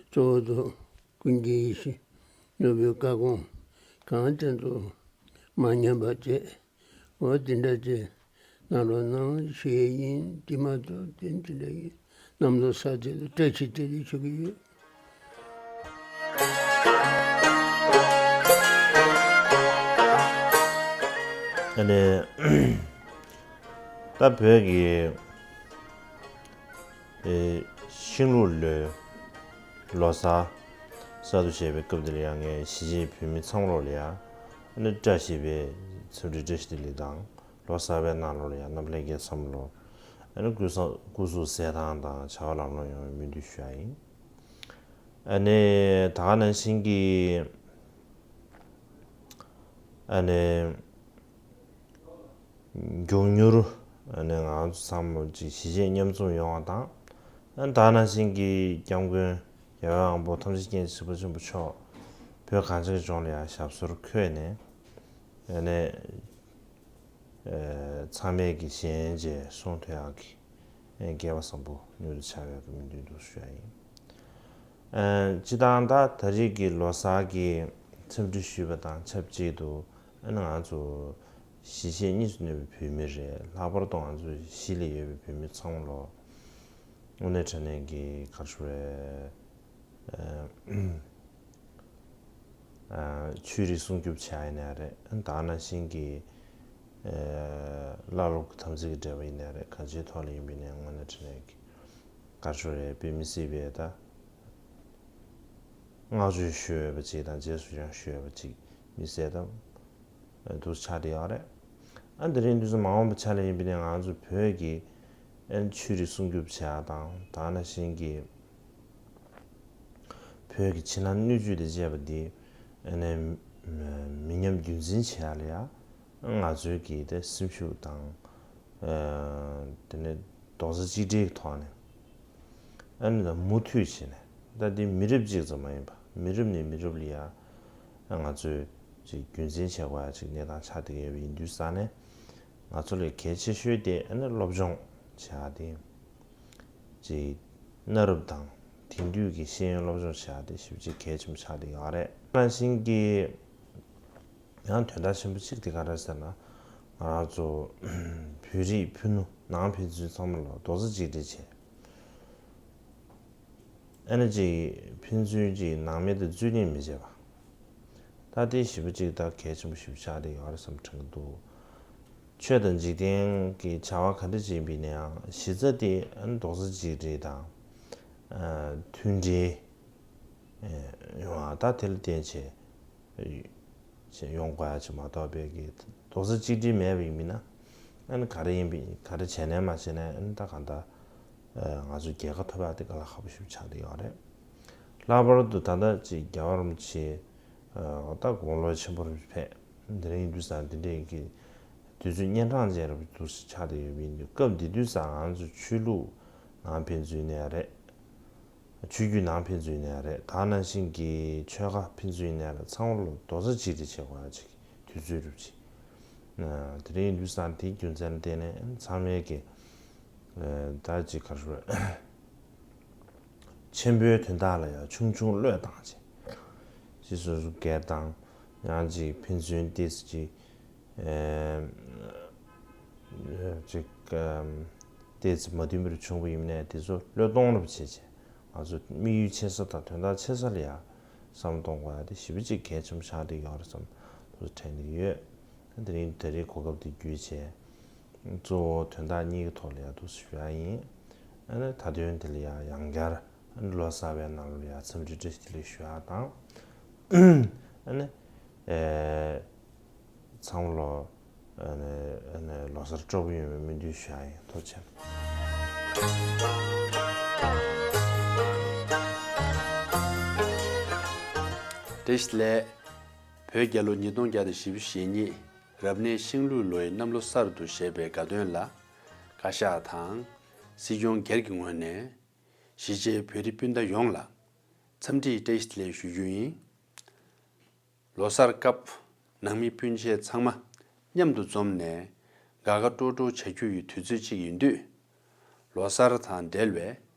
གཙོ་བོ་དུ་ཀུན་མཁྱེན་ཡེ་ཤེས་ནོར་བུའི་བཀའ་དགོངས་གང་དེ་ཚོ་མ་ཉམས་པ་བྱས། འོ་དེ་འདྲ་ཅིག་གནང་རོགས་གནང་ཞུ་ཡས་ཡིན། དེ་མ་གཏོགས་དེ་འདི་འདྲ་ཡིན། གནམ་ལོ་གསར་ཚེས་ལ་བཀྲ་ཤིས་བདེ་ལེགས་ཞུ་གི་ཡོད། ཨ་ནི་ད་བོད་ཀྱི་ཨེ་ཤིང་ལུག་ལོའི་ལོ་གསར་གསར་དུ་བཞད་པའི་སྐབས་འདི་ལ་ཡང་ངས་གཞིས་བྱེས་བོད་མི་ཚང་མ་ལོག་ལ་ཡང་ཨ་ནི་བཀྲ་ཤིས་པའི་འཚམས་འདྲི་བཀྲ་ཤིས་བདེ་ལེགས་དང་། ལོ་གསར་པའི་ནང་ལོགས་ལ་ཡང་རྣམ་པ་ལྷན་རྒྱས་ཚང་མ་ལོ་ཨ་ནི་སྐུ་གཟུགས་སྐུ་གཟུགས་གསལ་ཐང་དང་བྱ་བ་ལམ་ལྷོང་ཡོང་བའི་སྨོན་འདུན་ཞུ་ཡ་ཡིན། ཨ་ནི་ད་ག་ནང་བཞིན་གྱི་ཨ་ནི་མགྱོགས་མྱུར་ཨ་ནི་ང་ཚོ་ཚང་མ་ཅིག་གཞིས་བྱེས་མཉམ་འཛོམས་ཡོང་བ་དང་། ཨ་ནི་ད་ག་ནང་བཞིན་གྱི་སྐྱབས་མགོན་རྒྱལ་བའི་དབང་པོ་ཐམས་ཅད་མཁྱེན་ཅིང་གཟིགས་པ་ཆེན་པོ་མཆོག་བོད་གངས་ཅན་གྱི་ལྗོངས་ལ་ཡང་ཞབས་སོར་འཁོད་ནས་ཨ་ནི། ཚང་མས་ཀྱི་ཞལ་མཇལ་གསུང་ཐོས་ཡག་གི་སྐལ་བ་བཟང་པོ་མྱུར་དུ་འཆར་བའི་སྨོན་འདུན་དུ་ཞུ་ཡ་ཡིན། སྤྱི་བཏང་ད་ད་རེས་ཀྱི་ལོ་གསར་གྱི་འཚམས་འདྲི་ཞུས་པ་དང་ཆབས་ཅིག་ཏུ་ང་ཚོ་གཞིས་བྱེས་གཉིས་སུ་གནས་པའི་བོད་མི་རེད། ལྷག་པར་དུ་ང་ཚོ་གཞིས་ལ་ཡོད་པའི་བོད་མི་ཚང་མ་ལོ་དངོས་གནས་དྲང་གནས་ཀྱི་ག་རེ་ཞུ་དགོས་རེད། ཆོས་རིག་སྲུང་སྐྱོབ་བྱེད་ཡ་ཡིན་ནའི་རེད། ད་ག་ནང་བཞིན་གྱི་བླ་སློབ་ཀྱི་དམ་ཚིག་གི་འབྲེལ་བ་ཡིན་ནའི་རེད། གང་ཅིའི་ཐོག་ལ་ཡིན་པ་ཡིན་ནའི་དངོས་གནས་དྲང་གནས་ཀྱི་ག་རེ་ཞུ་དགོས་རེད། དཔེ་མི་སྲིད་པའི་ད་བསྔགས་བརྗོད་ཞུ་འོས་པ་ཅིག་དང་རྗེས་སུ་ཡང་ཞུ་འོས་པ་ཅིག་མི་སྲིད་ད་འདུག་ཆགས་བསྡད་ཡོད་རེད། ཨ་དེ་རིང་དུས་ཚོད་མ་འོངས་པ་ཆ་ལ་ཡིན་པ་ཡིན་ནའི་ང་ཚོ་བོད་ཀྱི་ཨ་ཆོས་རིག་སྲུང་སྐྱོབ་བྱེད་ཡ་དང་། ད་ག་ནང་བཞིན་གྱི་བོད་ཀྱི་ཕྱི་ནང་སྣོད་བཅུད་དང་བཅས་པ་འདི་ཨ་ནི་མི་ཉམས་རྒྱུན་འཛིན་བྱེད་ཡ་ལ་ཡ་ང་ཚོའི་གི་དེ་སེམས་ཤུགས་དང་ ཨ་དེ་ནས་རྡོག་རྩ་གཅིག་སྒྲིལ་གྱི་ཐོག་ནས་ཨ་ནི་ད་མུ་མཐུད་བྱས་ནས། ད་འདི་མི་རབས་གཅིག་ཙམ་མ་ཡིན་པ། མི་རབས་ནས་མི་རབས་ལ་ཡ་ང་ཚོས་ཅིག་རྒྱུན་འཛིན་བྱེད་དགོས་ཡ་ཅིག་གནས་སྟངས་ཆགས་བསྡད་ཡོད་པ་ཡིན་དུས་ཙང་ནས། ང་ཚོ་ལ་གལ་ཆེ་ཤོས་དེ་ཨ་ནི་སློབ་སྦྱོང་བྱེད་ཡ་དེ། ཅིག་གནའ་རབས་དང་དེང་དུས་ཀྱི་ཤེས་ཡོན་སློབ་སྦྱོང་བྱེད་ཡ་དེ་ཞེ་པོ་ཅིག་གལ་ཆེན་པོ་ཆགས་བསྡད་ཡོད་རེད། ནང་བཞིན་གྱི་ཡང་དོན་དག་ཆེན་པོ་གཅིག་དེ་ག་རེ་ཟེར་ན། ང་རང་ཚོ་བོད་རིགས་ཕུ་ནུ་ནང་ཕན་ཚུན་ཚང་མ་ལ་རྡོག་རྩ་གཅིག་སྒྲིལ་བྱས། ཨ་ནི་ཅིག་ཕན་ཚུན་ཅིག་སྣང་མེད་དུ་རྩོད་གླེང་མི་བྱེད་པ། ད་དེ་ཞེ་པོ་ཅིག་ད་གལ་ཆེན་པོ་ཞེ་པོ་ཆགས་བསྡད་ཡོད་རེད་བསམ་དྲན་གྱི་འདུག། ཆོས་དང་འཇིག་རྟེན་གྱི་བྱ་བ་ག་འདྲ་ཅིག་ཡིན་པ་ཡིན་ན་ཡང་གཞི་རྩ་དེ་ཨ་ནི་རྡོག་རྩ་གཅིག་སྒྲིལ་དང་། ཨ་མཐུན་སྒྲིལ་ཡོང་བ། ད་དེ་ལ་བརྟེན་བྱས་ཡོང་དགོས་ཡ་ཅིག་མ་གཏོགས་པའི་གི་རྡོག་རྩ་གཅིག་སྒྲིལ་མེད་པ་ཡིན་མིན་ན། ཨ་ནི་ག་རེ་ཡིན་པའི་ག་རེ་བྱས་ནས་མ་བྱས་ནས་ཨ་ནི་ད་གང་ལྟར་ང་ཚོ་རྒྱལ་ཁ་ཐོབ་ཡ་དེ་དཀའ་ལས་ཁག་པོ་ཞིག་ཆགས་བསྡད་ཡོད་རེད། ལྷག་པར་དུ་ད་ལྟ་ཅིག་རྒྱལ་བ་རིན་པོ་ཆེ་ད་དགུང་ལོ་ཆེན་པོར་ཕེབས། དེ་རིང་ཡིན་དུས་ཙང་འདི་འདྲའི་གི་དུས་ཚོད་གཉན་འཕྲང་ཅན་རབ་ཏུ་ཆགས་བསྡད་ཡོད་པ་ཡིན་དུས། སྐབས་འདི་དུས་ཙང་ང་ཚོ་ཆོས་ལུགས་ནང་ཕན་ཚུན་ནས་རེད། ཆོས་བརྒྱུད་ནང་ཕན་ཚུན་ནས་རེད། ད་ནང་བཞིན་གྱི་ཆོལ་ཁ་ཕན་ཚུན་ནས་རེད། ཚང་མ་ལ་རྡོག་རྩ་གཅིག་སྒྲིལ་བྱེད་དགོས་ཡ་ཅིག་དུས་ཚོད་རུབ་ཅིག། དེ་རིང་ཡིན་དུས་ཙང་དེའི་རྒྱུ་མཚན་ལ་བརྟེན་ནས་ཚང་མས་ཀྱི་ད་ཅིག་ག་རེ་ཞུ་དགོས་རེད། ཆེན་པོའི་དོན་དག་ལ་ཡང་ཆུང་ཆུང་བློས་བཏང་བྱས། ཅིག་སོ་སོ་སྒེར་དང་ཡང་ཅིག་ཕན་ཚུན་ཏོག་ཙམ་ཅིག་ཨེ་ཅིག་ཨམ་ཏོག་ཙམ་མ་མཐུན་པར་བྱུང་བ་ཡིན་ནའི་དེ་ཚོ་བློས་གཏོང་རོགས་བྱེད་བྱས། ང་ཚོ་དམིགས་ཡུལ་ཆེ་ས་དང་དོན་དག་ཆེ་ས་ལ་ཡང་བསམ་བློ་གཏོང་དགོས་ཡ་དེ་ཞེ་པོ་ཅིག་གལ་ཆེན་པོ་ཆགས་བསྡད་ཡོད་རེད་བསམ་དུ་དྲན་གྱི་ཡོད། དེ་རིང་ད་རེས་གོ་སྐབས་དེ་བརྒྱུད་བྱས། གཙོ་བོ་དོན་དག་གཉིས་ཀྱི་ཐོག་ལ་ཡང་ཐུགས་སུ་ཞུ་ཡ་ཡིན། ཨ་ནི་མཐའ་དོན་དེ་ལ་ཡང་ཡང་བསྐྱར་ཨ་ནི་ལོ་གསར་པའི་ནང་ལ་ཡང་འཚམས་འདྲི་བཀྲ་ཤིས་བདེ་ལེགས་ཞུ་ཡ་དང་། ཨ་ནི་ཨེ་ཚང་མ་ལོ་ཨ་ནི་ཨ་ནི་ལོ་གསར་སྤྲོ་པོ་ཡོང་བའི་སྨོན་འདུན་ཞུ་ཡ་ཡིན། ཐུགས་རྗེ་ཆེ། བཀྲ་ཤིས་བདེ་ལེགས། བོད་རྒྱལ་ལོ་ཉིས་སྟོང་བརྒྱ་དང་བཞི་བཅུ་ཞེ་གཉིས་རབ་གནས་ཤིང་ལུག་ལོའི་གནམ་ལོ་གསར་དུ་བཞད་པའི་དགའ་སྟོན་ལ་བཀའ་ཤག་དང་སྲིད་སྐྱོང་སྒེར་གྱི་ངོས་ནས་གཞིས་བྱེས་བོད་རིགས་སྤུན་ཟླ་ཡོངས་ལ་འཚམས་འདྲིའི་བཀྲ་ཤིས་བདེ་ལེགས་ཞུ་རྒྱུ་ཡིན། ལོ་གསར་སྐབས་ནང་མི་སྤུན་མཆེད་ཚང་མ་མཉམ་དུ་འཛོམས་ནས་དགའ་དགའ་སྤྲོ་སྤྲོ་བྱ་རྒྱུ་ཡི་དུས་ཚོད་ཅིག་ཡིན་དུས། ལོ་གསར་དང་འབྲེལ་བའི་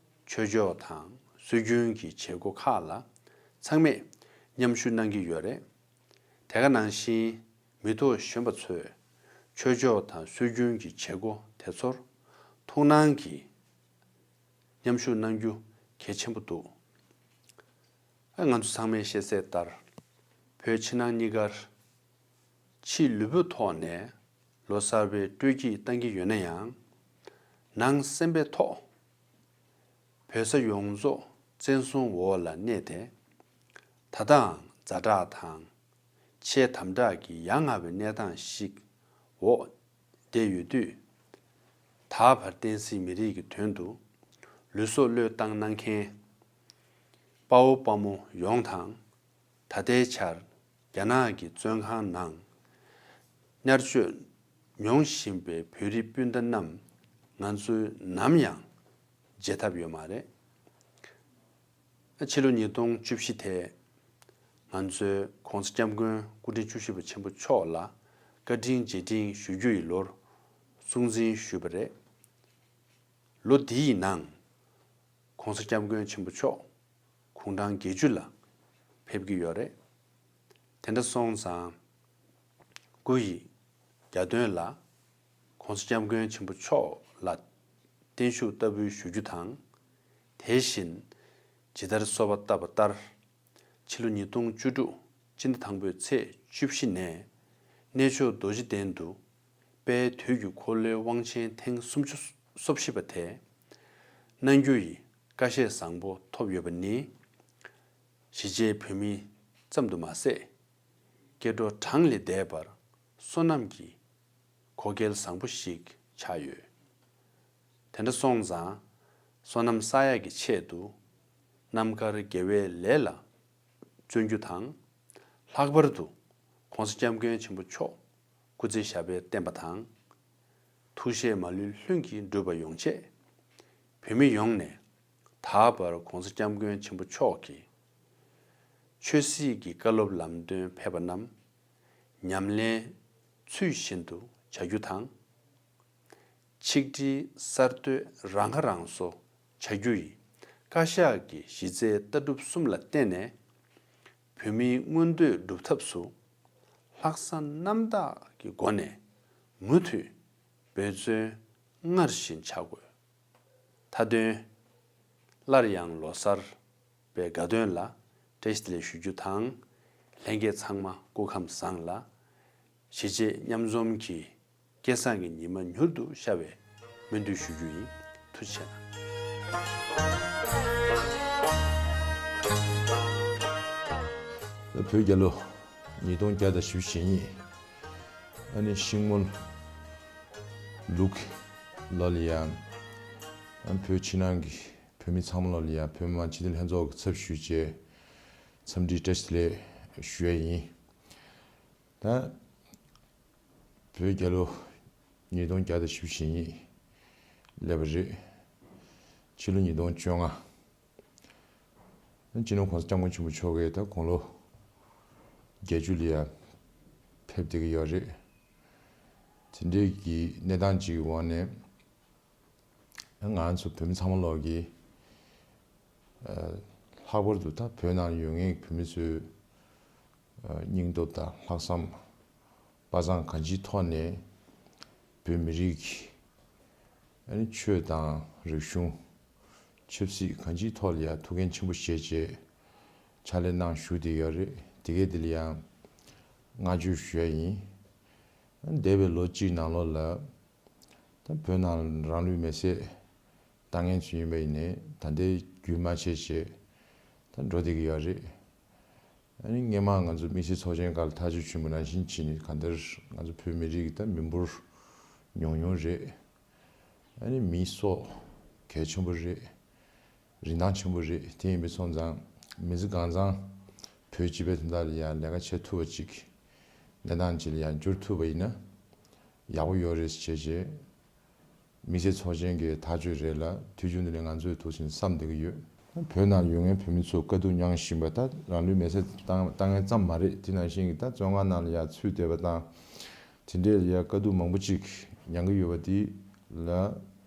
ཆོས་ཕྱོགས་དང་སྲོལ་རྒྱུན་གྱི་བྱེད་སྒོ་ཁག་ལ་ཚང་མས་མཉམ་ཞུགས་གནང་གི་ཡོད་རེད། དེ་ག་ནང་བཞིན་མི་ཐོག་གཞོན་པ་ཚོས་ཆོས་ཕྱོགས་དང་སྲོལ་རྒྱུན་གྱི་བྱེད་སྒོ་དེ་ཚོར་ཐུགས་སྣང་གིས་མཉམ་ཞུགས་གནང་རྒྱུ་གལ་ཆེན་པོ་འདུག། ཨ་ང་ཚོ་ཚང་མས་ཤེས་གསལ་ལྟར། བོད་ཕྱི་ནང་གཉིས་ཀར་ཕྱིའི་ལུས་པོའི་ཐོག་ནས་ལོ་གསར་པའི་སྤྲོ་སྐྱིད་བཏང་གི་ཡོད་ན་ཡང་། ནང་སེམས་པའི་ཐོག་བོད་ས་ཡོངས་རྫོགས་བཙན་བཟུང་འོག་ལ་གནས་ཏེ། ད་ལྟའང་ཛ་དྲག་དང་ཆེས་དམ་དྲག་གི་ཡ་ང་བའི་གནས་སྟངས་ཤིག་འོག་བསྡད་ཡོད་དུས། ད་བར་བསྟན་སྲིད་མི་རིགས་ཀྱི་དོན་དུ་ལུས་སྲོག་བློས་བཏང་གནང་མཁན་དཔའ་བོ་དཔའ་མོ་ཡོངས་དང་། ད་ལྟའི་ཆར་རྒྱ་ནག་གི་བཙོན་ཁང་ནང་གཉེར་སྤྱོད་མྱོང་བཞིན་པའི་བོད་རིགས་སྤུན་ཟླ་རྣམས་ང་ཚོས་ནམ་ཡང་བརྗེད་ཐབས་ཡོད་མ་རེད། ཕྱི་ལོ་ཉིས་སྟོང་བཅུ་བཞི་ཐད་ང་ཚོས་༸གོང་ས་༸སྐྱབས་མགོན་སྐུ་ཕྲེང་བཅུ་བཞི་པ་ཆེན་པོ་མཆོག་ལ་བཀའ་དྲིན་རྗེས་དྲན་ཞུ་རྒྱུ་ཡི་ལོར་སྲུང་བརྩི་ཞུས་པ་རེད། ལོ་འདིའི་ནང་༸གོང་ས་༸སྐྱབས་མགོན་ཆེན་པོ་མཆོག་དགུང་གྲངས་བརྒྱད་ཅུ་ལ་ཕེབས་ཀྱི་ཡོད་རེད། དེ་འདྲ་སོང་ཙང་སྐུ་ཡི་གྱ་སྟོན་ལ་༸གོང་ས་༸སྐྱབས་མགོན་ཆེན་པོ་མཆོག་ལ་བརྟན་བཞུགས་བསྟར་འབུལ་ཞུ་རྒྱུ་དང་། དེ་བཞིན་ཇི་ལྟར་གསོལ་བ་བཏབ་པ་ལྟར། ཕྱི་ལོ་ཉིས་སྟོང་བཅུ་དྲུག་སྤྱི་ཟླ་དང་པོའི་ཚེས་བཅུ་བཞི་ནས་གནས་མཆོག་རྡོ་རྗེ་གདན་དུ་དཔལ་དུས་ཀྱི་འཁོར་ལོའི་དབང་ཆེན་ཐེངས་སུམ་ཅུ་སོ་བཞི་པ་དེ་གནང་རྒྱུ་ཡི་བཀའ་བཞེས་བཟང་པོ་ཐོབ་ཡོད་པ་ནི། གཞིས་བྱེས་བོད་མི་ཙམ་དུ་མ་ཟད། སྐྱེ་འགྲོ་གྲངས་ལས་འདས་པར་བསོད་ནམས་ཀྱི་གོ་སྐལ་བཟང་པོ་ཞིག་ཆགས་ཡོད། དེ་འདྲ་སོང་ཙང་བསོད་ནམས་བསགས་ཡག་གི་ཆེད་དུ་རྣམ་དཀར་དགེ་བའི་ལས་ལ་བརྩོན་རྒྱུ་དང་། ལྷག་པར་དུ་༸གོང་ས་༸སྐྱབས་མགོན་ཆེན་པོ་མཆོག་སྐུ་ཚེ་ཞབས་པད་བརྟན་པ་དང་། ཐུགས་བཞེད་མ་ལུས་ལྷུན་གྱིས་འགྲུབ་པ་ཡོང་ཆེད། བོད་མི་ཡོངས་ནས་ད་བར་༸གོང་ས་༸སྐྱབས་མགོན་ཆེན་པོ་མཆོག་གི་ཆོས་སྲིད་ཀྱི་བཀའ་སློབ་ལམ་སྟོན་ཕེབས་པ་རྣམས་ཉམས་ལེན་ཚུལ་བཞིན་དུ་བྱ་རྒྱུ་དང་། ཆིག་སྒྲིལ་གསར་གཏོད་རང་ཁ་རང་གསོ་བྱ་རྒྱུ་ཡི་བཀའ་ཤག་གི་གཞི་རྩའི་ལྟ་གྲུབ་གསུམ་ལ་བརྟེན་ནས། བོད་མིའི་མངོན་འདོད་སྒྲུབ་ཐབས་སུ་ལྷག་བསམ་རྣམ་དག་གི་སྒོ་ནས་མུ་མཐུད་འབད་བརྩོན་སྔར་བཞིན་བྱ་དགོས། མཐའ་དོན། སླར་ཡང་ལོ་གསར་པའི་དགའ་སྟོན་ལ་བཀྲ་ཤིས་བདེ་ལེགས་ཞུ་རྒྱུ་དང་། ལྷན་རྒྱས་ཚང་མ་སྐུ་ཁམས་བཟང་ལ། གཞིས་བྱེས་མཉམ་འཛོམས་ཀྱི་སྐལ་བཟང་གི་ཉི་མ་མྱུར་དུ་ཤར་བའི་སྨོན་འདུན་ཞུ་རྒྱུ་ཡིན། ཐུགས་རྗེ་ཆེ་གནང་། བོད་རྒྱལ་ལོ་ཉིས་སྟོང་བརྒྱ་དང་བཞི་བཅུ་ཞེ་གཉིས། ཨ་ནི་ཤིང་མོ་ལུག་ལོ་ལ་ཡང་། ཨ་བོད་ཕྱི་ནང་གི་བོད་མི་ཚང་མ་ལོ་ལ་ཡང་བོད་མི་མང་སྤྱི་འཐུས་ལྷན་ཚོགས་ཀྱི་ཚབ་ཞུས་བྱས། འཚམས་འདྲི་བཀྲ་ཤིས་བདེ་ལེགས་ཞུ་ཡ་ཡིན། ད་བོད་རྒྱལ་ལོ་ཉིས་སྟོང་བརྒྱ་དང་བཞི་བཅུ་ཞེ་གཉིས་སླེབས་པ་རེད། ཕྱི་ལོ་ཉིས་སྟོང་བཅོ་ལྔ། སྤྱི་ནོར་༸གོང་ས་༸སྐྱབས་མགོན་ཆེན་པོ་མཆོག་གིས་ད་དགུང་ལོ་བརྒྱད་ཅུ་ལ་ཡ་ཕེབས་བསྡད་ཀྱི་ཡོད་རེད། དེ་འདྲའི་གི་གནས་སྟངས་ཅིག་གི་འོག་ནས། ང་ཚོ་བོད་མི་ཚང་མ་ལོག་གིས། ལྷག་པར་དུ་ད་བོད་ནང་ཡོད་མཁན་བོད་མི་ཚོའི་སྙིང་སྟོབས་དང་ལྷག་བསམ། དཔའ་མཛངས་གང་ཅིའི་ཐོག་ནས་བོད་མི་རིགས་ཀྱི་ཆོས་དང་རིག་གཞུང་། ཆབ་སྲིད་གང་ཅིའི་ཐོག་ལ་ཡང་ཐུགས་འགན་ཆེན་པོ་བཞེས་བྱས་ཕྱག་ལས་གནང་བཞུགས་བསྡད་ཡོད་རེད། དེ་གས་དེ་ལ་ཡང་བསྔགས་བརྗོད་ཞུ་ཡ་ཡིན། འདས་པའི་ལོ་གཅིག་ནང་ལོགས་ལ། ད་བོད་ནང་རང་ལུས་མེར་སྲེག་བཏང་མཁན་ཚོ་ཡིན་པ་ཡིན་ནའི་ད་ལྟའི་རྒྱུན་མ་ཆད་བྱས་ད་འགྲོ་བསྡད་ཀྱི་ཡོད་རེད། ཨ་ནི་སྔོན་མ་ང་ཚོ་དམིགས་བསལ་ཚོགས་ཆེན་སྐབས་ལ་ཐག་གཅོད་བྱུང་བ་ནང་བཞིན་བྱས་ནས་གང་ལྟར་ང་ཚོ་བོད་མི་རིགས་ཀྱི་ད་མི་འབོར་ཉུང་ཉུང་རེད། ཨ་ནི་མིའི་སྲོག་གལ་ཆེན་པོ་རེད། རིན་ཐང་ཆེན་པོ་རེད། དེ་ཡིན་པའི་སོང་ཙང་མི་ཚེ་གང་ཚང་བོད་སྤྱི་པའི་དོན་དག་ལ་ཡང་ལས་ཀ་བྱེད་ཐུབ་པ་ཅིག་གནས་སྟངས་ཅིག་ལ་ཡང་འགྱུར་ཐུབ་པ་ཡིན་ན་ཡག་པོ་ཡོད་རེད་ཟེར་བྱས། དམིགས་བསལ་ཚོགས་ཆེན་གྱི་ཐག་གཅོད་རེད་ལ་དུས་རྒྱུན་དུ་ནས་ང་ཚོས་ཐུགས་བཞིན་བསམ་བསྡད་ཀྱི་ཡོད། བོད་ནང་ཡོད་མཁན་བོད་མི་ཚོ་དཀའ་སྡུག་མྱངས་བཞིན་པ་ད་རང་ལུས་མེར་སྲེག་བཏང་བཏང་མཁན་ཙམ་མ་རེད། དེ་ནང་བཞིན་གྱི་ད་བཙོན་ཁང་ནང་ལ་ཡང་ཚུད་བསྡད་པ་དང་། དེ་འདྲའི་ལ་ཡ་དཀའ་སྡུག་མང་པོ་ཅིག་མྱངས་ཀྱི་ཡོད་པ་དེ་ལ་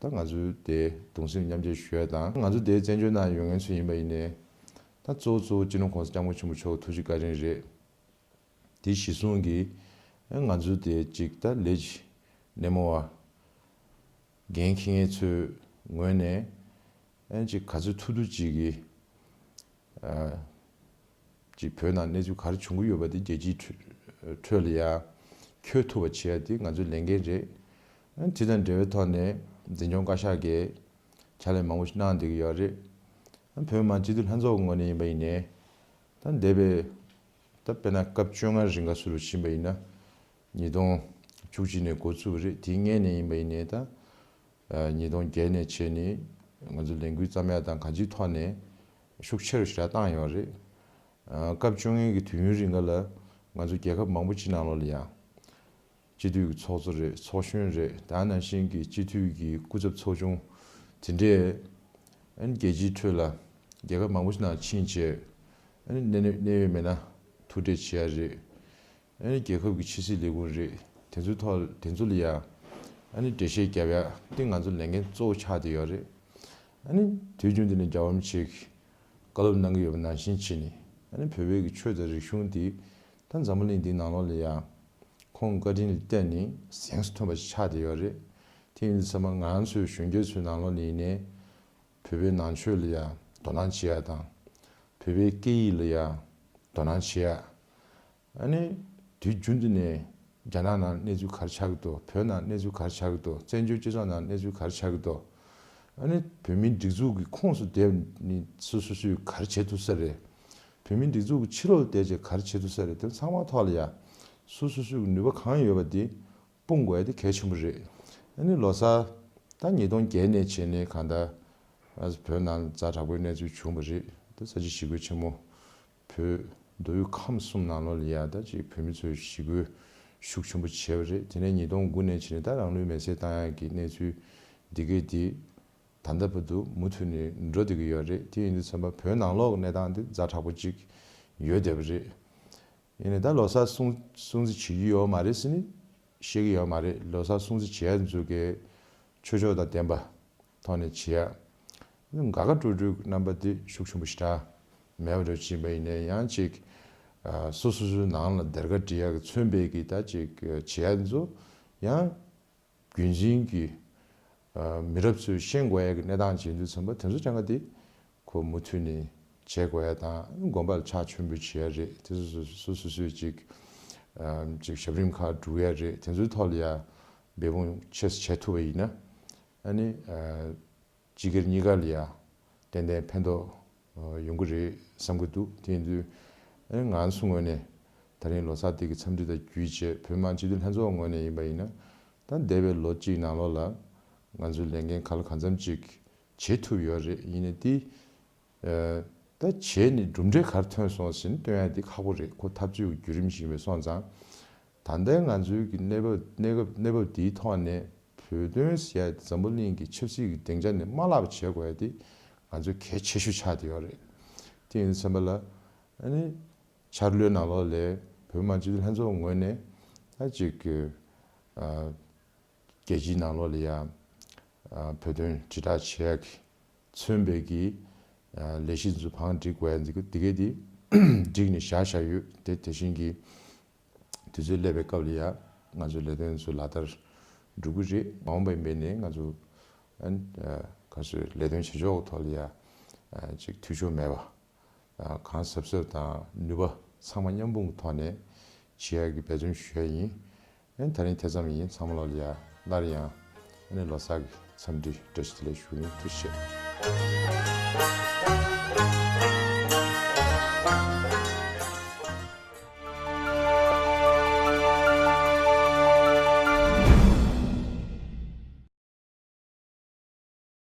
ད་ང་ཚོའི་དེ་གདུང་སེམས་མཉམ་སྐྱེད་ཞུ་ཡ་དང་། ང་ཚོ་དེ་བཙན་བྱོལ་ནང་ཡོད་མཁན་ཚོ་ཡིན་པ་ཡིན་ནའི་ད་གཙོ་བོ་གཙོ་བོ་སྤྱི་ནོར་༸གོང་ས་༸སྐྱབས་མགོན་ཆེན་པོ་མཆོག་ཐུགས་རྗེ་བཀའ་དྲིན་རེད། དེ་གཞི་བཟུང་གིས་ང་ཚོ་དེ་ཅིག་ད་ལས་ཀྱི་སྣེ་མོ་བ་འགན་འཁྱེར་མཁན་ཚོའི་ངོས་ནས་ཨ་ཅིག་ག་ཚོད་ཐུབ་ཐུབ་ཅིག་གིས། ཅིག་བོད་ནང་གནས་ཚུལ་ག་རེ་བྱུང་གི་ཡོད་པ་དེ་རྒྱལ་སྤྱིའི་ཁྲོད་ལ་ཡང་འཁྱོལ་ཐུབ་པ་བྱེད་ཡ་དེ་ང་ཚོའི་ལས་འགན་རེད། དེ་དང་འབྲེལ་བའི་ཐོག་ནས་འཛིན་སྐྱོང་བཀའ་ཤག་གིས་ཕྱག་ལས་མང་པོ་ཞིག་གནང་བསྡད་ཀྱི་ཡོད་རེད། བོད་མི་མང་སྤྱི་འཐུས་ལྷན་ཚོགས་ཀྱི་ངོས་ནས་ཡིན་པ་ཡིན་ནའི། ད་འདས་པའི་ད་དཔེར་ན་སྐབས་བཅོ་ལྔ་རིང་ག་ཚོད་ལ་ཕྱིན་པ་ཡིན་ན། ཉིས་སྟོང་བཅུ་གཅིག་ནས་འགོ་བཙུགས་པ་རེད། དེའི་སྔོན་ནས་ཡིན་པ་ཡིན་ནའི་ད། ཉིས་སྟོང་བརྒྱད་ནས་བྱས་ནས་ང་ཚོ་ལས་འགུལ་བརྩམས་ཡ་དང་གང་ཅིའི་ཐོག་ནས་ཤུགས་ཆེ་རུ་ཞེ་དྲག་བཏང་ཡོད་རེད། སྐབས་བཅོ་ལྔའི་གི་དུས་ཡུན་རིང་ག་ལ་ང་ཚོ་རྒྱལ་ཁབ་མང་པོ་ཅིག་ནང་ལོགས་ལ་ཡང་སྤྱི་འཐུས་ཀྱི་ཚོགས་གཙོ་རེད། ཚོགས་གཞོན་རེད། ད་ནང་བཞིན་གྱི་སྤྱི་འཐུས་ཀྱི་སྐུ་ཚབ་ཚོགས་ཆུང་དེ་འདྲས་ཨ་ནི་རྒྱལ་སྤྱིའི་ཁྲོད་ལ་རྒྱལ་ཁབ་མང་པོ་ཅིག་ནང་ཕྱིན་བྱས་ཨ་ནི་གནད་གནད་ཡོད་མེད་ན་ཐུག་འཕྲད་བྱེད་ཡ་རེད། ཨ་ནི་རྒྱལ་ཁབ་ཀྱི་ཕྱི་སྲིད་ལས་ཁུངས་རེད། དེ་ཚོའི་ཐོག་དེ་ཚོ་ལ་ཡ་ཨ་ནི་འགྲེལ་བཤད་རྒྱབ་ཡ་དེ་ང་ཚོ་ལས་འགན་གཙོ་བོ་ཆགས་བསྡད་ཡོད་རེད། ཨ་ནི་དུས་རྒྱུན་དུ་ནས་རྒྱལ་བ་རིན་པོ་ཆེས་བཀའ་སློབ་གནང་གི་ཡོད་པ་ནང་བཞིན་བྱས་ནས་ཨ་ནི་བོད་པའི་གི་ཆོས་དང་རིག་གཞུང་འདི་ད་འཛམ་བུ་གླིང་འདིའི་ནང་ལོགས་ལ་ཡ་ཁོང་བཀའ་དྲིན་ལ་བརྟེན་ནས་གཟེངས་སུ་ཐོན་པ་ཞིག་ཆགས་བསྡད་ཡོད་རེད། དེ་ཡིན་དུས་ཙམ་པ་ང་ཚོའི་གཞོན་སྐྱེས་ཚོའི་ནང་ལོགས་ནས་ཡིན་ནའི་བོད་པའི་ནང་ཆོས་ལ་ཡ་དོ་སྣང་བྱེད་ཡ་དང་། བོད་པའི་སྐད་ཡིག་ལ་ཡ་དོ་སྣང་བྱེད་ཡ། ཨ་ནི་དུས་རྒྱུན་དུ་ནས་རྒྱ་ནག་ནང་གནས་ཚུལ་ག་རེ་ཆགས་ཀྱི་འདུག་བོད་ནང་གནས་ཚུལ་ག་རེ་ཆགས་ཀྱི་འདུག་བཙན་བྱོལ་སྤྱི་ཚོགས་ནང་གནས་ཚུལ་ག་རེ་ཆགས་ཀྱི་འདུག་ཨ་ནི་བོད་མིའི་སྒྲིག་འཛུགས་ཀྱི་ཁོངས་སུ་བསྡད་ནས་སོ་སོ་སོས་ག་རེ་བྱེད་ཐུབ་ས་རེད། བོད་མིའི་སྒྲིག་འཛུགས་ཀྱི་ཕྱི་ལོགས་ལ་བསྡད་བྱས་ག་རེ་བྱེད་ཐུབ་ས་རེད། དེ་ཚང་མ་ཐོག་ལ་ཡ་སོ་སོ་སོའི་ནུས་པ་གང་ཡོད་པ་དེ་སྤུངས་དགོས་ཡ་དེ་གལ་ཆེན་པོ་རེད། ཨ་ནི་ལོ་གསར་ད་ཉིས་སྟོང་བརྒྱད་ནས་བྱས་ནས་གང་ལྟར་ང་ཚོ་བོད་ནང་ཛ་དྲག་པོའི་གནས་ཚུལ་བྱུང་བ་རེད། ད་ས་བྱི་ཞི་རྒོལ་ཆེན་མོ། བོད་མདོ་དབུས་ཁམས་གསུམ་ནང་ལོགས་ལ་ཡ་ད་ཅིག་བོད་མི་ཚོའི་ཞི་རྒོལ་ ཤུགས་ཆེན་པོ་བྱས་པ་རེད། དེ་ནས་ཉིས་སྟོང་དགུ་ནས་བྱས་ནས་ད་རང་ལུས་མེར་སྲེག་བཏང་ཡག་གི་གནས་ཚུལ་འདི་གས་འདི་ད་ལྟ་བར་དུ་མུ་མཐུད་ནས་འགྲོ་བསྡད་ཀྱི་ཡོད་རེད། དེ་ཡིན་དུས་ཙམ་པ་བོད་ནང་ལོགས་ཀྱི་གནས་སྟངས་འདི་ཛ་དྲག་པོ་ཅིག་ཡོད་བསྡད་པ་རེད། ཡིན་ནའི་ད་ལོ་གསར་སྲུང་སྲུང་བརྩི་བྱེད་ཀྱི་ཡོད་མ་རེད་ཟེར་ནས་བཤད་ཀྱི་ཡོད་མ་རེད། ལོ་གསར་སྲུང་བརྩི་བྱེད་ཡག་ཚོ་གས་ཆོས་ཕྱོགས་དང་ལྡན་པ་ཐོག་ནས་བྱེད་ཡག་དགའ་དགའ་སྤྲོ་སྤྲོའི་རྣམ་པ་དེ་ཤུགས་ཆེན་པོ་ཞེ་དྲག་མེད་པ་འདྲ་ཅིག་ཡིན་པ་ཡིན་ནའི་ཡང་ཅིག་ཨ་སོ་སོ་སོའི་ནང་ལ་སྡེར་ཁ་སྒྲིག་ཡག་གི་མཚོན་པའི་གི་ད་ཅིག་བྱེད་ཡག་ཚོ་ཡང་རྒྱུན་འཛིན་གྱི་ཨ་མི་རབས་ཚོས་ཤེས་དགོས་ཡག་གི་གནས་སྟངས་བྱེད་དུས་ཙམ་པ་དེ་ཚོ་ཅང་ག་དེ་ཁོ་མུ་མཐུད་ནས་བྱེད་དགོས་ཡག་དང་དགོན་པ་ལ་ཕྱག་མཆོད་འབུལ་བྱེད་ཡག་རེད། དེ་ཚོ་སོ་སོ་སོ་སོས་ཅིག་ཨ་ཅིག་ཞབས་རིམ་ཁག་སྒྲུབ་ཡག་རེད། དེ་ཚོའི་ཐོག་ལ་ཡ་འབད་འབུངས་ཆེ་ཙམ་བྱེད་ཐུབ་པ་ཡིན་ན་ཨ་ནི་ཨ་སྤྱི་སྒེར་གཉིས་ཀ་ལ་ཡ་ཏན་ཏན་ཕན་ཐོགས་ཡོང་གི་རེད་བསམ་གྱི་འདུག་དེ་ཡིན་དུས་ཨ་ནི་ང་ཚོ་ངོས་ནས་ད་རིང་ལོ་གསར་དེ་གི་འཚམས་འདྲི་དང་བརྒྱུད་བྱས་བོད་མི་མང་སྤྱི་འཐུས་ལྷན་ཚོགས་ངོས་ནས་ཡིན་པ་ཡིན་ན་ད་འདས་པའི་ལོ་གཅིག་ནང་ལོགས་ལ་ང་ཚོའི་ལས་འགན་ག་ལ་གང་འཚམ་ཅིག་བྱེད་ཐུབ་ཡོད་རེད། ཡིན་ནའི་དེ་ཨ་ད་བྱས་ནས་གྲུབ་འབྲས་ག་རེ་ཐོན་སོང་ཟེར་ནས་སྟོན་ཡག་དེ་ཁག་པོ་རེད། ཁོ་འཐབ་རྩོད་ཀྱི་བརྒྱུད་རིམ་ཞིག་ཡིན་པ་སོང་ཙང་། ད་ལྟའི་ང་ཚོའི་གི་གནས་བབ་གནས་སྐབས་གནས་བབ་འདིའི་ཐོག་ནས་བོད་དོན་ཟེར་ཡག་འཛམ་བུ་གླིང་གི་ཆབ་སྲིད་ཀྱི་སྡིངས་ཆ་ནས་མ་བརླག་པ་བྱེད་དགོས་ཡག་དེ་ང་ཚོའི་གལ་ཆེ་ཤོས་ཆགས་བསྡད་ཡོད་རེད། དེ་ཡིན་ཙམ་པ་ལ་ཨ་ནི་འཆར་ལོའི་ནང་ལོགས་ལ་བོད་མི་མང་སྤྱི་འཐུས་ལྷན་ཚོགས་ངོས་ནས་ད་ཅིག་གི་ཨ་རྒྱལ་སྤྱིའི་ནང་ལོགས་ལ་ཡ་ཨ་བོད་དོན་དྲིལ་བསྒྲགས་བྱེད་ཡག་གི་མཚོན་པའི་གི་ཨ་ལས་གཞི་འཛུགས་བང་སྒྲིག་དགོས་ཡག་འདི་གི་འདི་གས་འདི་བསྒྲིགས་ནས་བཞག་བཞག་ཡོད། དེ་དེ་བཞིན་གྱི་དུས་ཚོད་སླེབས་པའི་སྐབས་ལ་ཡ་ང་ཚོའི་ལས་དོན་ཚོ་ལག་བསྟར་འགྲོ་གི་རེད། མ་འོངས་པའི་འབད་ནས་ང་ཚོ་ཨ་ནི་ཨ་ག་ཚོད་ལས་དོན་བྱེད་ཕྱོགས་ཀྱི་ཐོག་ལ་ཡ་ཨ་ཅིག་འཐུས་ཤོར་མེད་པ། ཨ་གང་གཟབ་གཟབ་དང་ནུས་པ་ཚང་མ་མཉམ་སྤུངས་ཀྱི་ཐོག་ནས་བྱེད་ཡག་གི་འབད་བརྩོན་ཞུ་ཡག་ཡིན། ཨ་ནི་ད་རིང་དེ་ཙམ་ཡིན། ཚང་མ་ལོག་ལ་ཡ་སླར་ཡང་ཨ་ནི་ལོ་གསར་གྱི་འཚམས་འདྲི་བཀྲ་ཤིས་བདེ་ལེགས་ཞུ་ཡིན། ཐུགས་རྗེ་ཆེ།